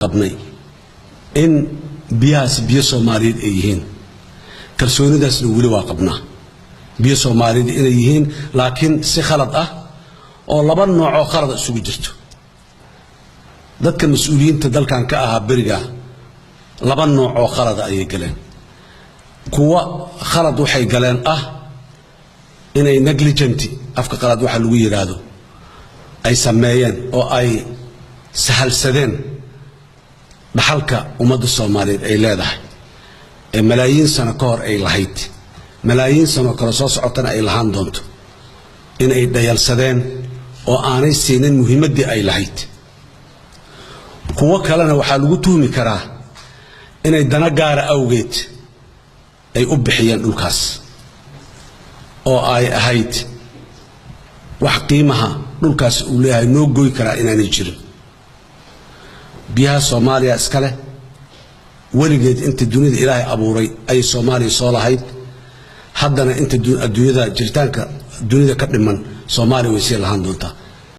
Qabnay in biyahaasi biyo Soomaaliyeed ay yihiin. Kalsoonidaasna weli waa qabnaa, biyo Soomaaliyeed inay yihiin, laakiin si khalad ah oo laba noocoo khalada isugu jirto. Dadka mas-uuliyiinta dalkan ka ahaa beriga laba noocoo khalada ayay galeen. Kuwa khalad waxay galeen ah inay negligent, afka qalaad waxa lagu yidhaahdo, ay sameeyeen oo ay sahalsadeen dhaxalka ummadda Soomaaliyeed ay leedahay ee malaayiin sano ka hor ay lahayd, malaayiin sano kale soo socotana ay lahaan doonto, inay dhayalsadeen oo aanay siinin muhiimaddii ay lahayd. Kuwo kalena waxaa lagu tuhmi karaa inay dana gaara awgeed ay u bixiyeen dhulkaas, oo ay ahayd wax qiimaha dhulkaas uu leeyahay noo goy karaa inaanay jirin. Biyaha Soomaaliya iska leh weligeed, inta dunida Ilaahay abuuray ayay Soomaaliya soo lahayd. Haddana inta adduunyada jiritaanka dunida ka dhiman, Soomaaliya way sii lahaan doontaa.